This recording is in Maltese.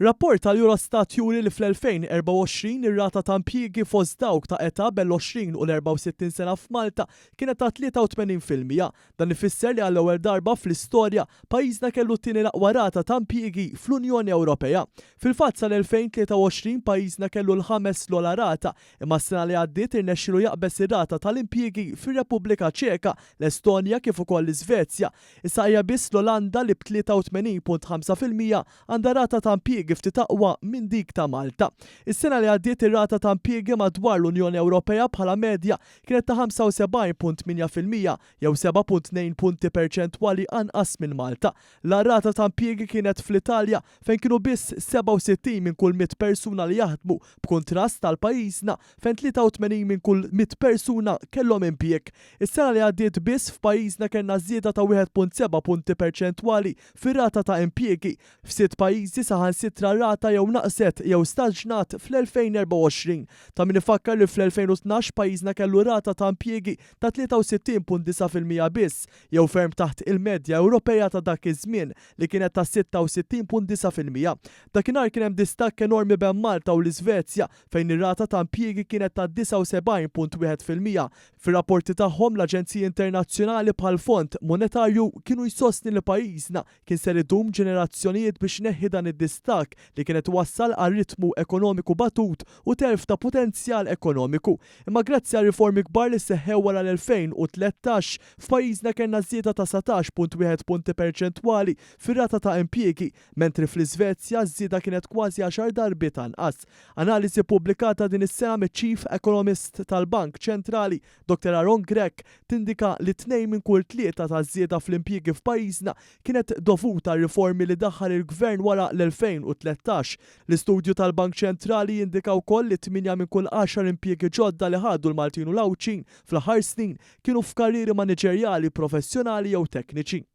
Rapport tal-Eurostat juri li fl-2024 ir-rata ta' impjiegi fost dawk ta' età bejn l-20 u l-64 sena f'Malta kienet ta' 83%. Dan ifisser li għall-ewwel darba fl-istorja, pajjiżna kellu t-tieni l-aqwa rata ta' impjiegi fl-Unjoni Ewropea. Fil-fatt sal-2023 pajjiżna kellu l-ħames l-ogħla rata, imma s-sena li għaddiet irnexxielu jaqbeż ir-rata tal-impjiegi fir-Repubblika Ċeka, l-Estonja kif ukoll l-Iżvezja. Issa hija biss l-Olanda li b'83.5% għandha rata ta' impjiegi ftit aqwa minn dik ta' Malta. Is-sena li għaddiet ir-rata ta' impjiegi madwar l-Unjoni Ewropea bħala medja kienet ta' 75.8% jew 7.2 punti perċentwali anqas minn Malta. L-agħar rata ta' impjiegi kienet fl-Italja fejn kienu biss 67 minn kull 100 persuna li jaħdmu b'kuntrast għal pajjiżna fejn 83 minn kull 100 persuna kellhom impjieg. Is-sena li għaddiet biss f'pajjiżna kellna żieda ta' 1.7 punti perċentwali fir-rata ta' impjiegi. F'sitt pajjiżi saħansitra r-rata jew naqset jew staġnat fl-2024. Ta' min ifakkar li fl-2012 pajjiżna kellu rata ta' impjiegi ta' 63.9% biss, jew ferm taħt il-medja Ewropea ta' dak iż-żmien li kienet ta' 66.9%. Dakinhar kien hemm distakk enormi bejn Malta u l-Iżvezja fejn ir-rata ta' impjiegi kienet ta' 79.1%. Fir-rapporti tagħhom, l-aġenziji internazzjonali bħall-Fond Monetarju kienu jsostni li pajjiżna kien ser idum ġenerazzjonijiet biex ineħħi dan id-distakk li kien qed iwassal għal ritmu ekonomiku batut u telf ta' potenzjal ekonomiku. Imma grazzi għal riformi kbar li seħħew wara l-2013, f'pajjiżna kellna żieda ta' 19.1 punti perċentwali fir-rata ta' impjiegi, mentri fl-Iżvezja ż-żieda kienet kważi għaxar darbiet anqas. Analiżi ppubblikata din is-sena miċ-Chief Economist tal-Bank Ċentrali, Dottor Aaron Grech, tindika li tnejn minn kull tlieta taż-żieda fl-impjiegi f'pajjiżna kienet dovuta għar-riformi li daħħal il-Gvern wara l-2013. L-istudju tal-Bank Ċentrali jindika wkoll li tmienja minn kull għaxar impjiegi ġodda li ħadu l-Maltin u l-Għawdxin fl-aħħar snin kienu f'karrieri maniġerjali, professjonali jew tekniċi.